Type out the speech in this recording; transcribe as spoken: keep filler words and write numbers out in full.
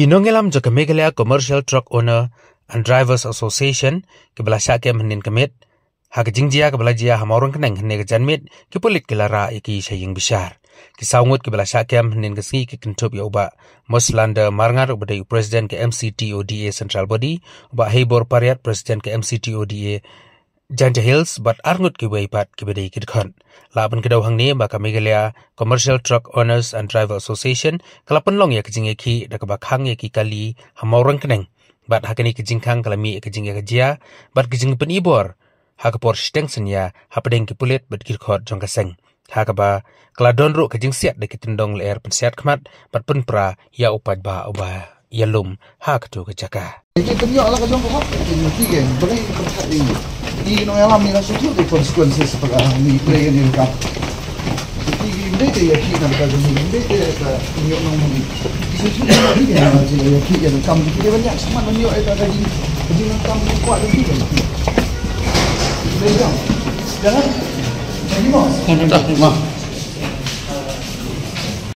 Ki nongïalam jong ka Meghalaya Commercial Truck Owner and Drivers Association kiba la shah kem hynnin ka miet ha ka jingjia kaba la jia ha Mawryngkneng hynne ka janmiet, ki pulit ki la rah ïa ki sha ïing bishar. Ki saw ngut kiba la shah kem hynnin ka sngi ki kynthup ïa u Bah Moslander Marngar uba dei u President ka M C T O D A Central Body, u Bah Heibor Pariat, President ka M C T O D A Jaintia Hills, bad arngut kiwei pat kiba dei ki dkhot. La pynkdew hangne ba ka Meghalaya Commercial Truck Owners and Driver Association ka la pynlong ïa ka jingïakhih da kaba khang ïa ki kali ha Mawryngkneng. Bad ha kane ka jingkhang ka la mih ïa ka jingïakajia bad ka jingpynibor ha ka por shiteng synñia hapdeng ki pulit bad ki dkhot jong ka seng, ha kaba ka la don ruh ka jingsiat da ki tyndong lyer pynsiat khmat bad pynpra ïa u paidbah uba ïalum ha katu ka jaka. Ki pynïoh la ka jong ka hok, ki ngi ki gen, ba ngi pyntat ïa ngi. Ki nongïalam ngi la shu tip ki consequences ba ka ngi play ïa ngi ka. Ki ngi dei te ïa ki na ka jong ngi, dei te ka ngi nong ngi. Ki shu tip ïa ki gen na ji ïa ki ïa ka kam ki dei ban ïa smat ban ïoh ïa ka jing, ka jingkam ki kwah ïa ki gen. Dei jong. Jangan. Jangan mo.